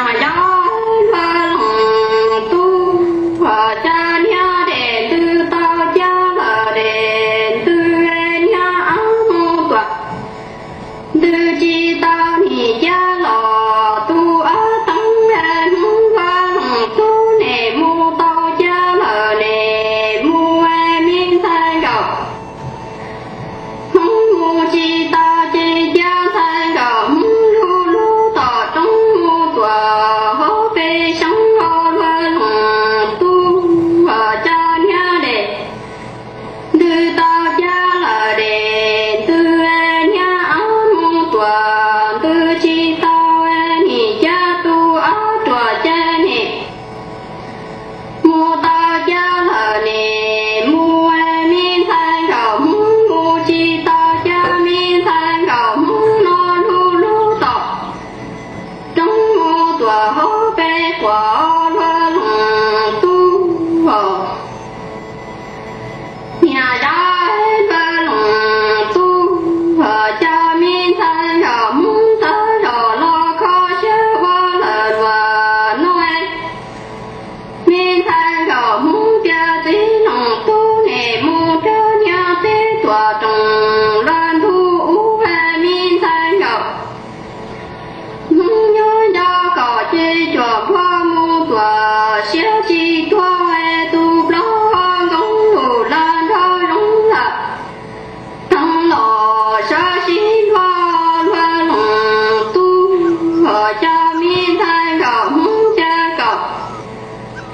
Yog hlua loos tub, cov niag dej ntws tau cab lawm dej ntws niag mus tuam, ntws tsis tau nim cab los tus ob teev, Hmoob hlua loos tub, nim mus tau cab lawm nim mus me ntxhais nkauj. Hmoob mus tsis tau ces cab ntxhais nkauj Hmoob lub lub tom roob mus tuam hauv peb xyoob, hlua loos tub, cov niag dej ntws tau cab lawm dej ntws niag mus tuam, ntws tsis tau nim cab tus ob ruam ces nim mus tau cab lawm nim mus me ntxhais nkauj Hmoob, mus tsis tau cab me ntxhais nkauj Hmoob no lub lub tom roob mus tuam hauv peb quas, hlua loos tub. Niag yog hlua loos tub, cov me ntxhais nkauj Hmoob txawv zos los kho siab ua lawm luag no. Me ntxhais nkauj Hmoob tias txiv loos tub, nim mus rau niag teb tuam roos los ntug ub, me ntxhais nkauj Hmoob nyob nco kom ces cuam npua mus tuam siab tsis tuag, tus plaub hau nkoos lus los nrog zoo lawm. Teev los sawv sib hlua, hlua loos tub, cov me ntxhais nkauj Hmoob tias kom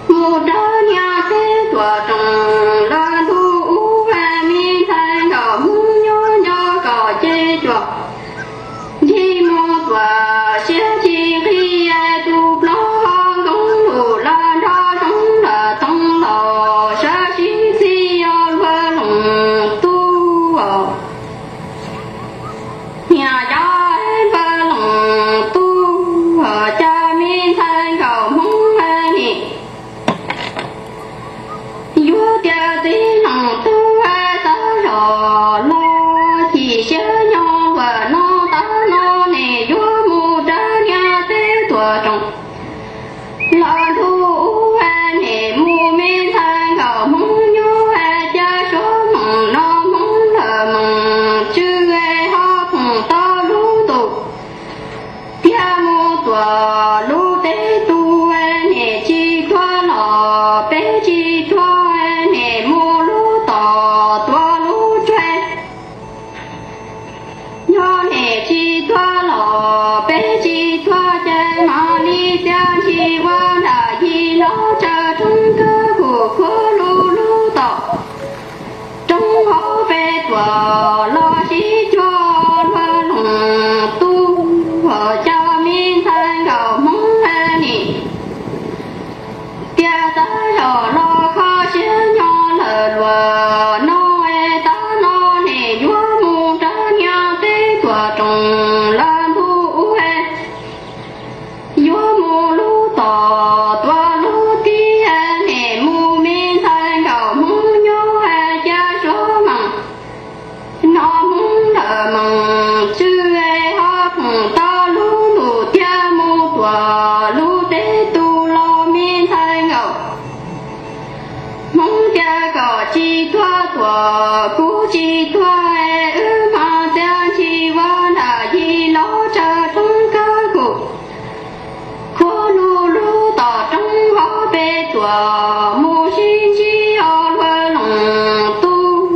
mus rau niag teb tuam roos los ntug ub, me ntxhais nkauj Hmoob nyob nco kom ces cuam nrhib mus tuam siab tsis nqig, tus plaub hau nkoos lus los nrog zoo lawm. Teev los sawv sib txhij, hlua loos tub. Niag yog hlua loos tub, cov me ntxhais nkauj Hmoob nim yuav tias txiv loos tub, txawv zos los chim siab nyob ua no, tav no nim yuav mus rau niag teb tuam roos los ntug ub, nim mus me ntxhais nkauj Hmoob nyob, cas suav moos no Hmoob lawm moos tswj, ho phoom tau lub ntuj tiag mus tuam lub teb tug, nim tsis tuag los peb tsis tuag, nim mus lub tom tuam lub tsuag. Yog nim tsis tuag los peb tsis tuag, ces mam li txiav ntshis ua nram yim los tsaws roob kawg, kuv khuav lub lub tom roob hauv peb tuam los sib cuag, hlua loos tub, cov me ntxhais nkauj Hmoob nim tias txawv zos los kho siab nyob lawm luag no, tav no nim yuav mus rau niag teb tuam roos los ntug ub, yuav mus lub tom tuam lub tib, nim mus me ntxhais nkauj Hmoob nyob, cas suav moos no Hmoob lawm moos tswj, ho phoom tau lub ntuj tiag mus tuam lub teb tug los me ntxhais nkauj Hmoob tias kom tsis tuag tuam kuv tsis tuag, wb mam txiav ntshis ua nram yim los tsaws roob kawg, kuv khuav lub lub tom roob hauv peb tuam mus sib ntsib, hlua loos tub.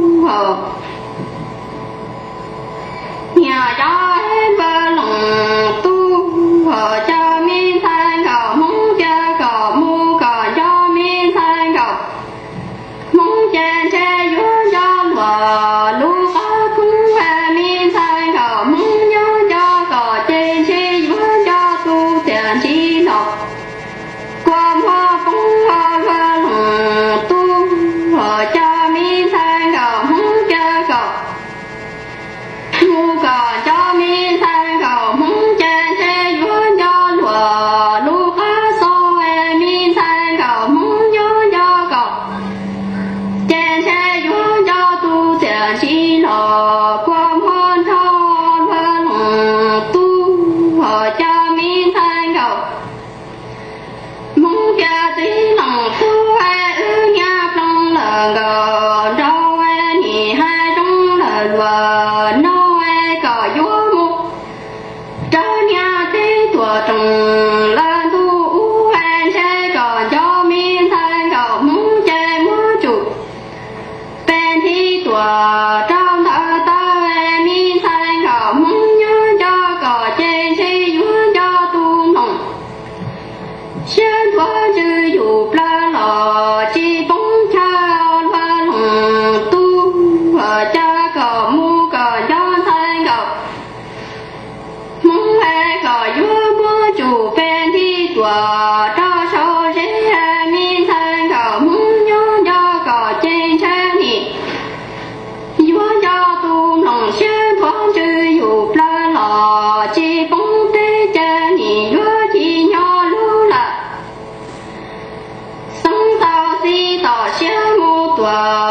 Niag yog hlua loos tub, cov me ntxhais nkauj Hmoob tias kom mus kom nco me ntxhais nkauj Hmoob, ces ntshe yuav nco luag lub Rab niag teb tuam roos lawm ntuj ub, ntshe kom nco me ntxhais nkauj Hmoob ces muab tsum peb nthi tuam rau ntawd tau. Me ntxhais nkauj Hmoob nyob nco kom ces ntshe yuav nco tus mloog. Siab nthuav ntsws yus plawg los tsis poob chaw luag loog, tub cas kom mus kom nco ntxhais nkauj Hmoob es kom yuav muab tsum peb nthi tuam rau sau zeb. Me ntxhais nkauj Hmoob nyob nco kom ces ntshe nim yuav nco tus mloog. Siab nthuav ntsws yus plawg los tsis poob teb ces nim yuav tsis nyob lub lawm. Xeeb tau txi tom siab mus tuam